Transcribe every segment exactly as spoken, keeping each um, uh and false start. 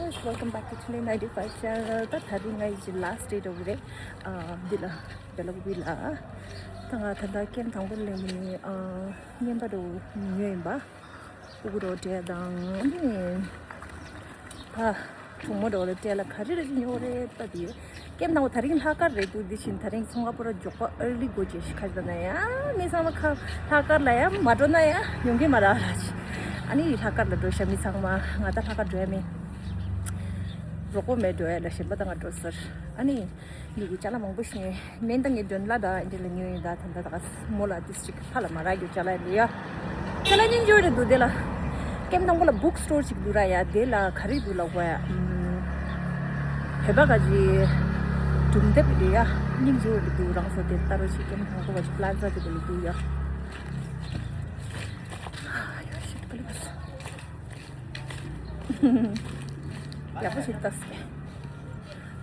Welcome back to Chennai ninety-five channel. ད་ད་རིང་ང་ཡི་last day འགྲོ་གི་རེད། ཨ་འདི་ལ་བེ་ལ་ཀུ་པི་ལ། ད་ང་ད་ལྟ་ཀེམ་དང་པོ་ལ་སླེབས་ནས་ཨ་རྔན་པ་འགྲོ་ཉོས་ཡིན་པ། ཕྲུ་གུ་འགྲོ་སྤྲད་དང་ནི་ད་གྲོགས་མོ་འགྲོ་ལ་སྤྲད་ལ་ག་རེ་རེ་ཉོ་རེད་ལྟ་དེ། ཀེམ་དང་པོ་ད་རིང་ལྷག་དཀར་རེད་འདུག་འདི་བཞིན་ད་རིང་ཚོང་ཁང་པུ་ར་མགྱོགས་པ་early go བྱེད་ཤི་ཁ་ཅིག་ད་ན་ཡ་མི་ཚང་མ་ཁ་ལྷག་དཀར་ལ་ཡ་མ་འགྲོ་ན་ཡ་ཡོང་གི་མ་ར་ལ་ཅི། ཨ་ནི་ལྷག་དཀར་ལ་འགྲོ་ཤ་མི་ཚང་མ་ང་ད་ལྷག་དཀར་འགྲོ་ཡ་མེད། རོགས་པོ་མེད་འགྲོ་ཡ་ལ་གཞན་པ་ད་ང་འགྲོ་ཟེར། ཨ་ནི་ངེད་ཀྱི་ཅ་ལག་མང་པོ་ཞིག་ཉོས། སྨན་དང་ངའི་མགྲོན་ལ་དང་ཨེ་འདྲ་ལ་ཉོས་ཡིན། ད་ད་ད་ད་མོ་ལ་ཏིས་ཅིག་ཕ་ལ་མ་རག་རྒྱུ་ཅ་ལག་ཡིན་ཡ། ཅ་ལག་སྙིང་རྗེ་རེད་འདུག་དེ་ལ་ཀེམ་དང་པོ་ལ་book store ཅིག་འདུག་ར་ཡ། དེ་ལ་ག་རེ་འདུག་ལ་གོ་ཡ། བོད་པ་ག་ཅི་སྒྲུང་དེབ་རེད་ཡ། སྙིང་རྗེ་རེད་འདུག་རང་ཚོ་དེ་ལྟ་རོགས་ཅིག་ཀེམ་དང་པོ་ག་ཅི་plaza དེ་ལ་འདུག་ཡ། ཡ་ཤིད་པ་ལ་བས། ཡག་པོ་ཞིག་ལྟ་སྐད།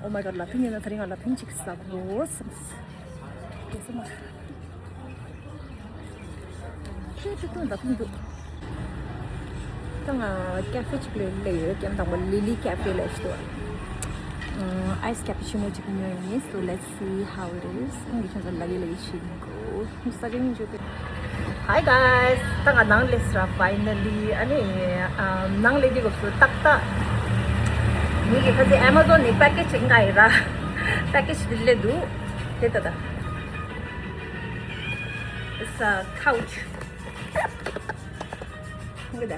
Oh my god ལ་ཕིང་ཡིན་ན་ད་རིང་ང་ལ་ཕིང་ཅིག་ཟ་དགོས་བསམ། དེ་ཚོ་མ། ཁྱོད་ཅི་ཐུང་ལ་ཕིང་འདུག་ད་ང་ཀ་ཧྥེ་ཅིག་ལས་ལས་ཡོད། ཀེམ་དང་པོ་Lily Cafe ལས་ཤི་དོ། ཨ་ice cappuccino ཅིག་ཉོས་ཡིན། So let's see how it is. ཨང་གི་ཁྱོད་ཚོ་ལ་གི་ལ་གི་ཤིག་གོ་ས་ཀེམ་ཉོས་ཏེ། Hi guys ད་ང་ནང་ལས་སུ་ར་finally ཨ་ནི་ཨ་ནང་ལས་དེ་གོ་སུ་ཏག་ཏག་མི་གི་ཁ་ཚེ་Amazon ནི་package ཅིག་ང་ཡི་ར་package དེ་ལས་འདུག་དེ་ད་ད། It's a couch. འདི་ད། ད་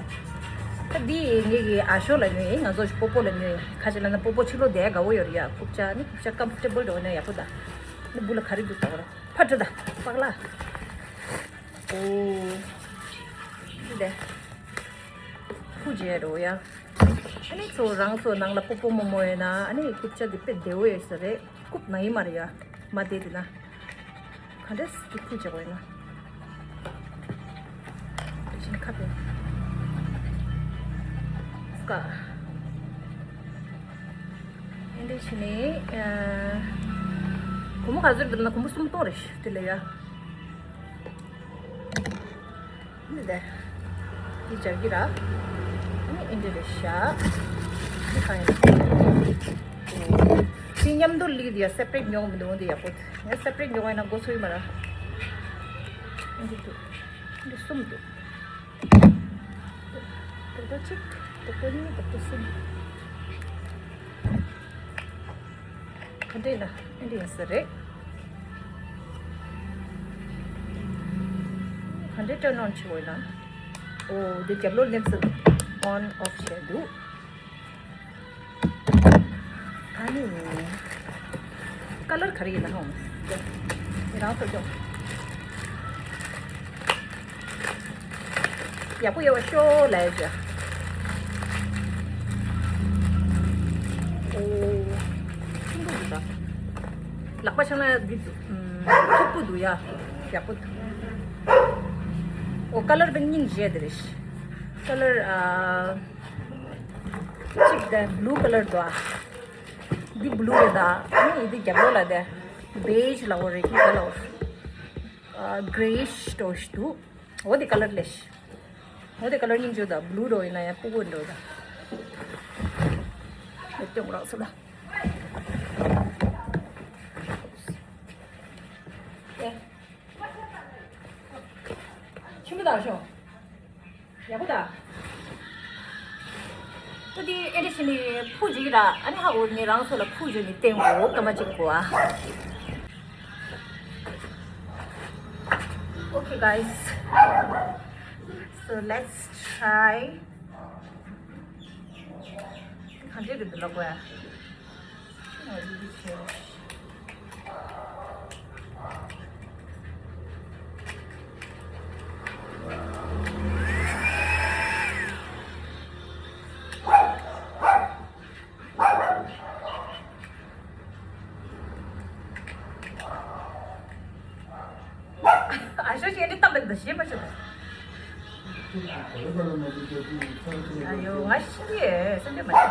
འདི་ངེད་ཀྱི་ཨ་ཞོ་ལ་ཉོས་ཡིན། ང་ཚོ་སྤོ་པོ་ལ་ཉོས་ཡིན། ཁ་ཅིག་ལ་ན་སྤོ་པོ་ཕྱི་ལོགས་བསྡད་དགའ་བོ་ཡོད་རེད་ཡ། རྐུབ་ཀྱག་ནི་རྐུབ་ཀྱག་comfortable འགྲོ་ན་ཡག་པོ་ད། ནི་འབུ་ལ་ག་རེ་འདུག་ད་བར་ཕ་ཏྲ་ད་པག་ལ། ཨོ། འདི་ད། ཕུ་རྗེ་རོ་ཡ། ཨ་ནི་ཚོ་རང་ཚོ་ནང་ལ་སྤོ་པོ་རྨོ་མོ་ཡོད་ན་ཨ་ནི་རྐུབ་ཀྱག་འདི་དཔེ་བདེ་བོ་ཡོད་ས་རེད། རྐུབ་ན་ཡི་མ་རེད་ཡ། མ་བདེ་དེ་ན། ག་འདྲས་སི་ཕུ་བྱེད་དགོས་ཡིན་ན། དེ་བཞིན་ཁ་པེ། སྐ། ཨེ་འདྲས་བྱས་ནས། ཨ། སྒོར་མོ་ག་ཚོད་འདུག་ན་སྒོར་མོ་སུམ་སྟོང་རེད་ཤག་དེ་ལས་ཡ། འདི་ལས། འདི་སྦྱར་གྱི་ར། ཨ་ནི་ཨེ་འདྲས་རེད་ཤག་འདི་གང་ཡིན། འདི་མཉམ་དུ་ལི་འདི་ཡ་separate ཉོ་མི་འདུག་འདི་ཡག་པོ། ཡ་separate ཉོ་བ་ཡིན་ན་མགོ་ཚོས་མ་ར། འདི་འདུག་འདི་གསུམ་འདུག་དོ་དོ་གཅིག་དོ་དོ་གཉིས་དོ་དོ་གསུམ། ག་འདྲས་ན་ཨེ་འདྲས་ཡིན་ས་རེད། ག་འདྲས་turn on བྱེད་དགོས་ན། ཨོ་འདི་རྒྱབ་ལོགས་ནེམ་སི་on off བྱས་འདུག་ཨ་ནི། ཀ་ལར་ག་རེ་ཡིན་ན་ཧོང་། ཁྱེད་རང་ཚོ་སྐྱོང་། ཡག་པོ་ཡོད་པ་ཤོ་ལ་ཡ་ཅོ། ཨོ། ཆུང་པོ་འདུག་ད། ལག་པ་ཆང་ན་འདི་འདུག་ཨུམ། མཐུག་པོ་འདུག་ཡ། ཡག་པོ་འདུག་ཨོ་ཀ་ལར་བན་སྙིང་རྗེ་དེ་རེད། ཀ་ལར་ཨ། གཅིག་དེ་blue color འདུག་ཨ། འདི་blue རེད་ད། ཨ་ནི་འདི་རྒྱབ་ལོགས་ལ་དེ་beige ལ་འོ་རེད་ཀི་ལ་འོ། ཨ་grayish འདྲ་བོ་ཞིག་འདུག་འོ་འདི་color ལེ་ཤི། འོ་འདི་color སྙིང་རྗེ་ད། blue འདྲ་བོ་ཡིན་ན་ཡང་སྤུ་གུ་འདྲ་བོ་ད། མེད་ཀྱང་རག་སོ་ལ། ཨེ། ཆུ་མི་དང་ཤོག་ཡག་པོ་ད། ད་དེ་ཨེ་འདྲ་བྱས་ནས་ཕུ་འཇིག་ར། ཨ་ནི་ཧ་འོ་ནི་རང་ཚོ་ལ་ཕུ་འཇོ་ནི་བསྟན་གོ་སྐར་མ་གཅིག་གོ་ཨ། Okay guys, so let's try. ག་འདྲས་རེད་འདུག་ལ་གོ་ཨ། ཨ་ཞོ་ཞེ་ནི་ཏམ་པན་ད་ཞེ་མ་ཞོ། ཨ་ཡོ་ང་ཤི་ཡེ་སེམས་པ་མ་ཞོ།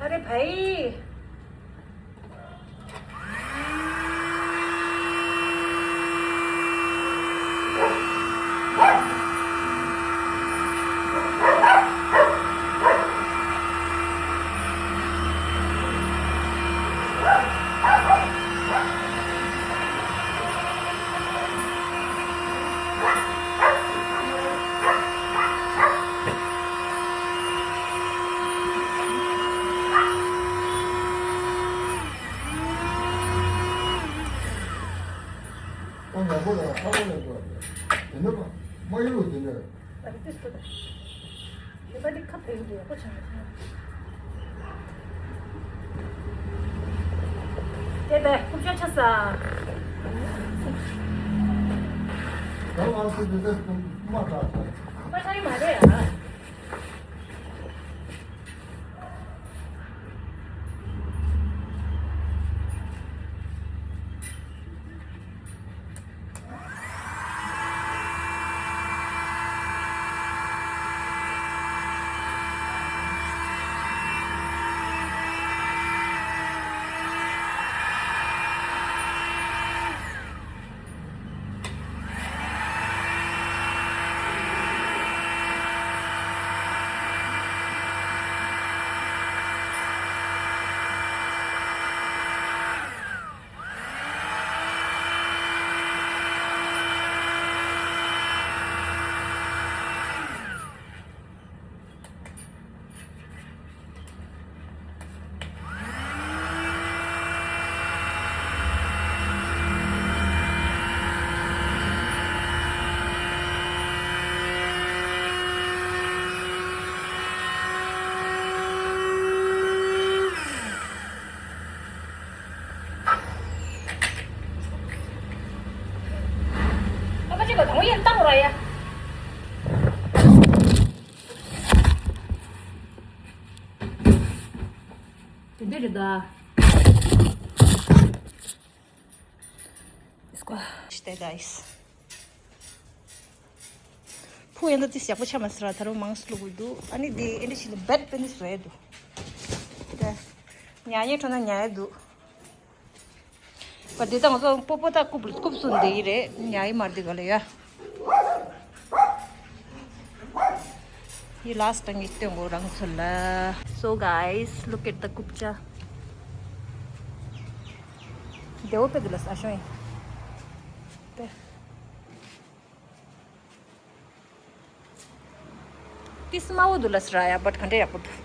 अरे भाइ। ཨ་ནག་པོ་ལ་ཁ་པོ་ལ་འགྲོ་བ་དེ་ནི་མ་ཡིན་ལུགས་དེ་འདྲ། དེ་འདྲ་རེད་ད། Let's go. Stay, guys. ཕུ་ཡན་ད་ཙི་ཞག་པོ་ཆ་མ་སི་ར་ད་རུང་མང་སུ་ལུ་གུ་འདུག་ཨ་ནི་དེ་ཨེ་འདྲ་ཞིག་ལ་བེད་པེ་ནི་བཟོ་ཡ་འདུག་ད་ཉ་ཡེ་ཁྲོ་ན་ཉ་ཡེ་འདུག་པ་དེ་དང་ཚོ་པོ་པོ་ད་རྐུབ་རྐུབ་སུ་འདི་ཡི་རེད། ཉ་ཡེ་མར་དེ་ག་ལ་ཡ། ཡི་ལ་སི་ཊི་ངས་སྟོན་གོ་རང་ཚོ་ལ། So guys, look at the kupcha. དེ་འོ་པེ་དེ་ལ་ས་ཤོ་ཡིན། པེ། ཏིས་དམའ་བོ་འདུག་ལ་ཟེར་ཡ། བཊ་ག་འདྲ་ཡག་པོ་འདུག་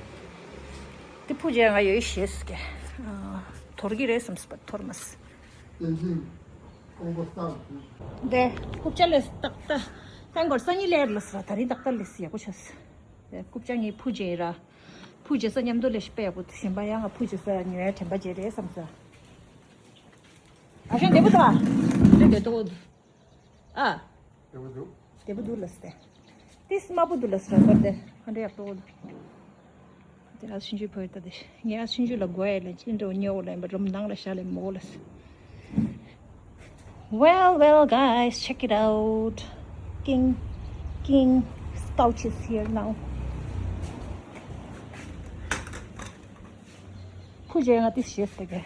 དེ་ཕུ་རྒྱལ་ང་ཡོད་ཤེས་ཀྱི། ཨ། དོར་གི་རེད་བསམས་པ་དོར་མ་སོང་། བསྟན་འཛིན་དཔོན་པོ་སྟག་འདུག་དེ་རྐུབ་ཀྱག་ལས་ཏག་ཏག་ཏང་གོར་སང་ཉིན་ལེར་ལ་ཟེར་ཡ། ད་རིང་ཏག་ཏག་ལས་ཡག་པོ་ཆགས་སོང་། དེ་རྐུབ་ཀྱག་ངའི་ཕུ་རྒྱལ་ར། ཕུ་རྒྱལ་ས་མཉམ་དུ་ལས་ཤི་པ་ཡག་པོ་འདུག་གཞན་པ་ཡང་ང་ཕུ་རྒྱལ་ས་ཉོ་ཡ་དྲན་པ་བརྗེད་རེད་བསམས་སོང་། ཨ་ཞང་བདེ་པོ་འདུག་ཨ། འདི་བདེ་ཏོག་འདུག་ཨ། བདེ་པོ་འདུག་བདེ་པོ་འདུག་ལ་སྟེ། ཏིས་དམའ་པོ་འདུག་ལ་ཟེར་བ་དེ་ཧ་འདྲ་ཡག་ཏོག་འདུག་དེ་ཨ་ཆུང་ཆུང་ཕོ་ཡི་ད་དེ་ངས་ཨ་ཆུང་ཆུང་ལ་དགོས་ཡ་ལ་ཅི་འདྲ་ཉོ་ལ་ཡིན་པ་རུམ་ནང་ལ་ཤ་ལས་མོ་ལ་སེ། Well, well, guys, check it out. King, King Scouch is here now. ཕུ་རྒྱལ་ང་ཏིས་ཤེས་ཏེ་གེ།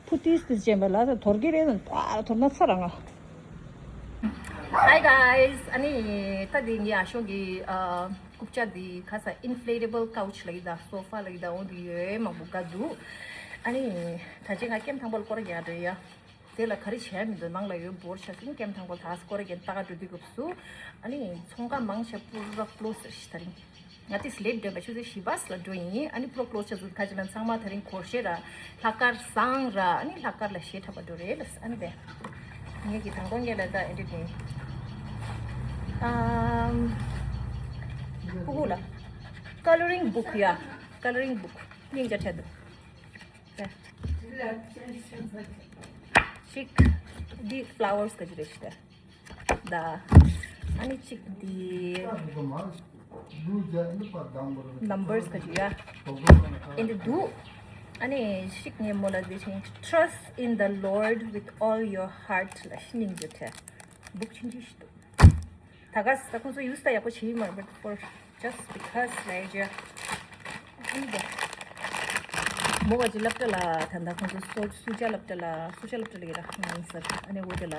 ཕུ་ཏིས་ཏིས་ཅན་པ་ལ་ད་དོར་གི་རེད་ན་པ་དོར་ན་ཚ་ར་ང་། Hi guys. ཨ་ནི་ད་དེ་ངའི་ཨ་ཞོག་གི་ཨ་རྐུབ་ཀྱག་དེ་ཁ་ས་inflatable couch ལ་ཡི་ད་སོ་ཕ་ལ་ཡི་ད་འོང་དེ་ཡོད་མང་པོ་དགའ་འདུག་ཨ་ནི་ད་ཅི་ང་ཀེམ་ཐང་པོ་ལ་སྐོར་རྒྱག་འགྲོ་ཡ། དེ་ལ་ག་རེ་བྱས་མི་འདུག་ནང་ལ་ཡོད་འབོར་ཆ་སིན་ཀེམ་ཐང་པོ་ལ་སྐོར་རྒྱག་ལྟ་ག་འགྲོ་དུས་སྐབས་སུ་ཨ་ནི་ཚོང་ཁང་མང་ཆེ་པུ་ར་ཀློ་སེར་ཞིག་ད་རིང་། ང་ཏི་སླེབས་འདོད་པ་ཆུ་ཚོད་བཞི་པ་ལ་འགྲོ་ཡིན། ཨ་ནི་པྲོ་ཀློ་ཆ་ཚུལ་ཁ་ཅིག་ལ་ཚང་མ་ད་རིང་གོར་ཤེ་ར་ལྷག་དཀར་བཟང་ར་ཨ་ནི་ལྷག་དཀར་ལ་ཞེ་ཁྲབ་པ་འགྲོ་རེད་ལ་ཨ་ནི་དེ་ངེད་ཀྱི་དང་པོ་ངེད་ལ་ད་ཨེ་འདྲི་ནི་ཨམ་ཕྲུ་གུ་ལ་coloring book ཡ་coloring book སྙིང་རྗེ་ཁྲེལ་འདུག་དེ་ཅིག་འདི་flowers ག་ཅི་རེད་ཤི་ད། ད། ཨ་ནི་གཅིག་འདི་numbers ག་ཅི་ཡ། ཨེ་འདི་འདུག་ཨ་ནི་གཅིག་ངས་མོ་ལ་འདི་བྱིན། Trust in the Lord with all your heart ལ་ཤི་ནིང་རྒྱུ་ཐེ། འབུག་ཆིན་ཆི་ཤི་འདུག་ད་ག་ས་ད་ཁོང་ཚོ་ཡུས་ད་ཡག་པོ་བྱེད་ཡི་མ་རེད། But for just because ལ་ཡ་ཇ་ཨ་ནི་ད་མོ་ག་ཅི་སློབ་གྲྭ་ལ་ད་ད་ཁོང་ཚོ་སོ་སུ་ཇ་སློབ་གྲྭ་ལ་སུ་ཇ་སློབ་གྲྭ་ལ་ཡི་ར་ང་ཡིན་ཟེར། ཨ་ནི་འོ་དེ་ལ་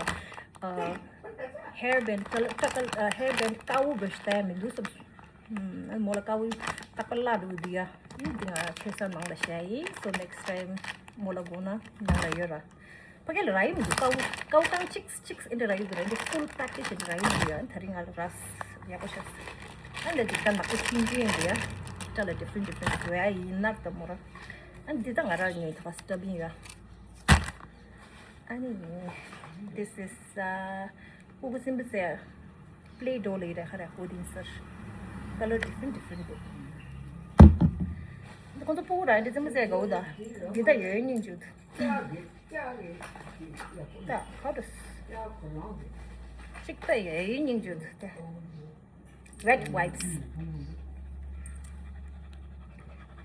ཨ་hair band ཀ་ལ་ཀ་ཀ་ཨ་hair band དཀར་པོ་བེ་ཤ་ད་ཡ་མི་འདུག་བསམ། ཨ་ནི་མོ་ལ་དཀར་པོ་རྟག་པར་བརླག་འདུག་འདི་ཡ། ཨ་ནི་འདི་ང་ཆོས་ས་ནང་ལ་བཞག་ཡིན། So next time མོ་ལ་དགོས་ན་ནང་ལ་ཡོད་ར། ཕ་གི་ལ་ར་ཡི་མི་འདུག་ཀའུ་ཀའུ་ཀང་ཅིག་ཅིག་ཨེ་འདྲ་ར་ཡི་འདུག་ར། འདི་full package ཨེ་འདྲ་ར་ཡི་མི་འདུག་ཡ། ད་རིང་ང་ལ་ར་ཡག་པོ་ཤག་ཨ་འདི་འདི་ད་ནག་པོ་ཆུང་ཆུང་ཡིན་འདུག་ཡ། སྐྲ་ལ་different different འདུག་ཡ། ཡིན་ནར་ད་མོ་ར། ཨ་འདི་ད་ང་ར་ངའི་ཐོག་སྟབས་ཡིན་ཡ། ཨ་ནི་this is ཨ་ཕྲུ་གུ་སིམ་པ་ཟེར། Play Doh ལ་ཡི་ར་ཧ་ར་ཧོ་དིན་སར། Color different different འདུག་འདི་ཁོང་ཚོ་ཕྲུ་གུ་ར་འདི་ཙམ་ཟེར་དགའ་བོ་ད། འདི་ད་ཡོད་སྙིང་རྗེ་འདུག་ད་ཁ་ཏུ་ཅིག་ད་ཡའི་སྙིང་རྗེ་འདུག་ད། Wet wipes.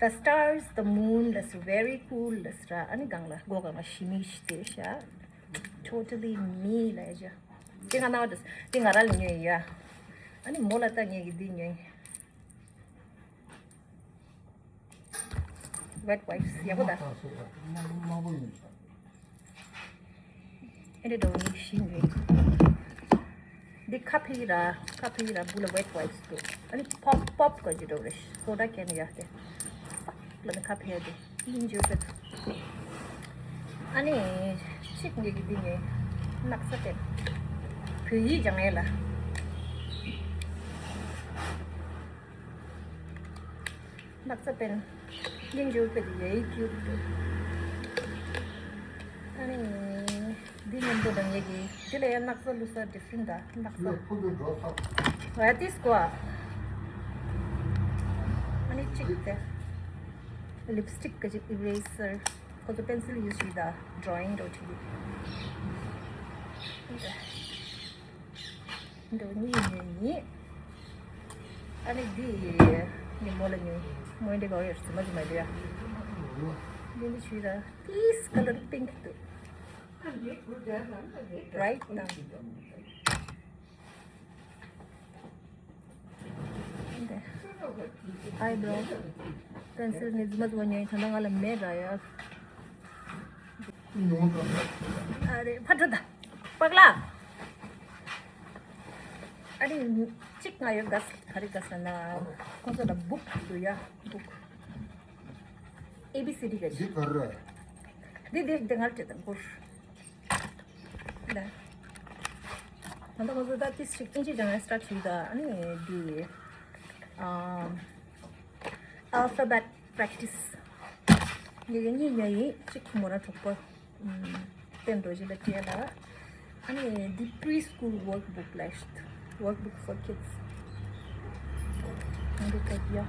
The stars, the moon ལ་སུ་very cool ལ་སུ་ར། ཨ་ནི་གང་ལ་སྒོ་གང་ལ་ཞི་མི་ཞི་དེ་ཤ། Totally me ལ་ཡ། དེ་ང་ན་བ་དུ་དེ་ང་ར་ལ་ཉོས་ཡ། ཨ་ནི་མོ་ལ་ད་ངས་ཀྱི་འདི་ཉོས། Wet wipes ཡག་པོ་ད། ཨེ་འདྲ་འདྲ་བོ་ནི་ཤིང་རེད། འདི་ཁ་ཕི་ར་ཁ་ཕི་ར་བུ་ལ་wet wipes འདུག་ཨ་ནི་pop pop ག་ཅི་འདྲ་བོ་རེད། soda can ཡ་དེ། ལ་ནི་ཁ་ཕི་ཡ་དེ་ཡིན་འཇུ་ཟེར། ཨ་ནི་ཤིག་འདི་གི་འདི་ནི་སྣག་ཚ་དེ་བོད་ཡིག་སྦྱང་ཡས་ལ། སྣག་ཚ་པན། ཡིན་འཇུག་པའི་ཡའི་ཀྱུ། ཨ་ནི། འདི་མཉམ་དུ་དང་ཡ་གི་འདི་ལ་ཡ་སྣག་ཚ་བླུགས་ས་different ད་སྣག་ཚ། ལས་ཕུ་འདུག་འགྲོ་ཐབས། ཨ་ཏིས་ཀོ་ཨ། ཨ་ནི་གཅིག་དེ། lipstick ག་ཅིག་eraser ཁོ་ཚོ་pencil use བྱེད་ད་drawing འགྲོ་བྱེད་དུས། འདི་གཉིས་ཉོས་ཡིན། ཨ་ནི་འདི་ངའི་མོ་ལ་ཉོས། མོ་འདི་ག་ཡོད་ཟི་མ་ཟི་མ་འདི་ཡ། འདི་འདི་ཆུ་ར། This color pink འདུག Bright དང་། འདི། Eyebrow pencil ནི་ཟི་མ་ཟི་མ་ཉོས་ཡིན། ད་ལྟ་ང་ལ་མེད་ར་ཡ། ཨ་རེ་ཕ་འགྲོ་ད། པག་ལ། ཨ་རེ་གཅིག་ང་ཡོད་ག་ས་ག་རེ་ག་ས་ན་ཁོང་ཚོ་ལ་book འདུག་ཡ་book A B C D ག་ཅི། འདི་ག་རེ། འདི་འདི་འདི་ང་ལ་སྤྲད་དང་གུར། ད་ད་ཁོང་ཚོ་ད་ཏིས་ཅིག་ཨིན་ཇི་སྦྱང་ཡ་start བྱེད་ད། ཨ་ནི་འདི། um, alphabet practice. ངས་གཉིས་ཉོས་ཡིན། གཅིག་ཁོ་མོ་རང་གྲོགས་པོ་བསྟན་འགྲོ་བཞིན་པ་དེ་ལ། ཨ་ནི་འདི་preschool workbook ལ་ཤི། Workbook for kids. འདི་ལྟ་ཡ།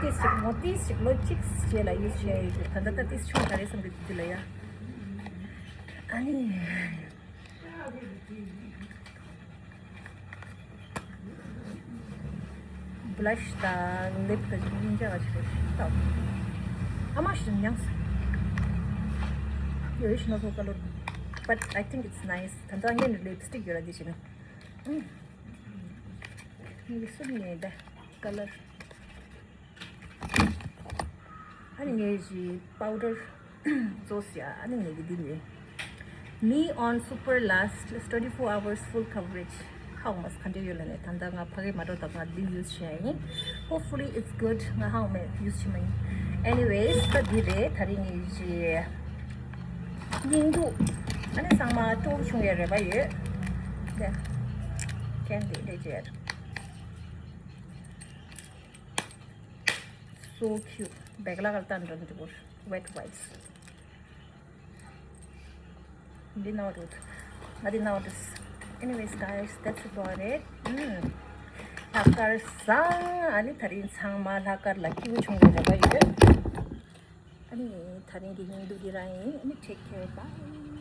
འདི་ཞིག་མོ་ཏིས་ཞིག་ལོ་གཅིག་རྗེས་ལ་ཡུལ་ཞེས་ཡོད། ད་ལྟ་ད་ཏིས་ཆུང་ག་རེ་བསམ་གི་འདི་ལ་ཡ། ཨ་ནི། Blush དང་lip དང་ཉིན་ཅག་ག་ཅིག་རེད་ད། ཨ་མ་ཞིག་མྱངས། ཡོད་ཤི་ན་ཚོ་ཀ་ལོར། But I think it's nice. ད་ལྟ་ངས་ནི་lipstick ཡོད་ར་འདི་བྱས་ནས། ཨུམ། ངས་སུབ་ནས་ད་color། ཨ་ནི་ངས་ཞི་powder བཟོས་ཡ། ཨ་ནི་ངས་ཀྱི་འདི་ནི། Me on super last twenty-four hours full coverage. ཧའོ་མ་སི་ག་འདྲ་ཡོད་ལ་ནས། ད་ལྟ་ང་ཕ་གི་མ་འགྲོ་དང་ང་འདི་use བྱས་ཡིན། Hopefully it's good. ང་ཧའོ་མ་use བྱེད་མ་ཡིན། Anyways ད་འདི་རེད། ད་རིང་ངས་ཞི་སྙིང་སྡུག་ཨ་ནི་ཚང་མ་སྤྲོ་བྱུང་ཡོད་རེད་པ་ཡོད། དེ་ཁན་དེ་འདྲ་བྱས། So cute. བེག་ལ་གལ་ཏན་འགྲོ་འདི་བོར་wet wipes. འདི་ནང་རུ་ང་འདི་ནང་རུ། Anyways guys, that's about it. ཨུམ། ལྷག་དཀར་བཟང་། ཨ་ནི་ད་རིང་ཚང་མ་ལྷག་དཀར་ལ་སྐྱིད་པོ་བྱུང་ཡོད་རེད་པ་ཡོད། ཨ་ནི་ད་རིང་གི་སྙིང་སྡུག་འདི་རང་ཡིན། ཨ་ནི་take care, bye.